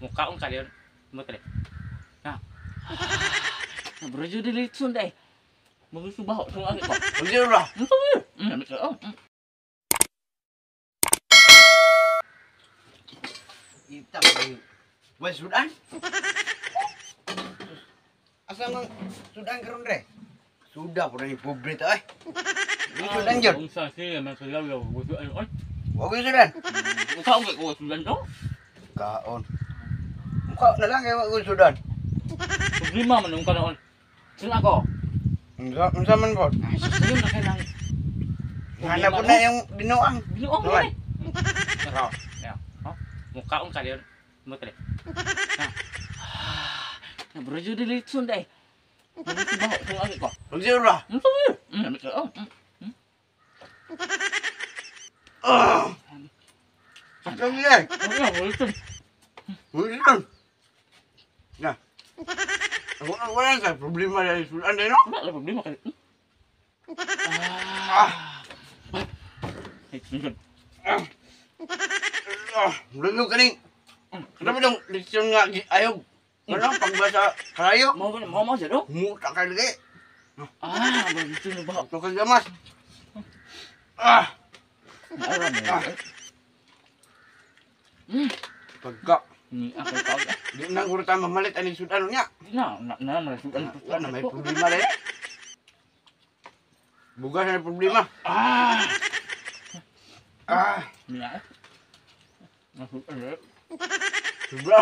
Mukaon ka diyon. Mo tali. Na. Bro, dili sunday. Magsubaho sa ko. Unsa ra? Unsa man? Oh. Ita ba yung Wal sudan? Asa mang sudan karon re? Sudah po na yung pobre ta eh. Yung sudan jud. Unsa siya man sa law gusto ano oy. Wa ko sudan. Mukaon kay ko sudan to. Kaon. Mukha na lang kay wa ko sudan. Problema man nung kanaon. Sun ako. Unsa man po? Ay, sus, yun na kailang. Hanap po na yung binuang. Binuang Tuwan. eh. Pero, ya. Oh, mukaon ka diyon. Mo tali. Na. Bro, dili sunday. Magsubaho sa ko. Unsa ra? Unsa man? Oh. Ah! Sakto yan. Ano, wala. Wala. Na. Ako na wala sa problema dahil sudan din no? Wala problema kay. Ah. Ay, sunod. Ah. Ah, lulog ka ning. Ano dong leksyon nga ayog. Ano pagbasa kalayo? Mau ba mau mau siya do? Muta ka lagi. Ah, ba na ba? Ito ka gamas. Ah, Aram. Pagka Ni ako ka. di na guro ta mamalit ani sudan niya. Na, na na na sudan. Wala na may problema rin. Bugas na problema. Ah. Ah, Ni ah. Nasudan. Sobra.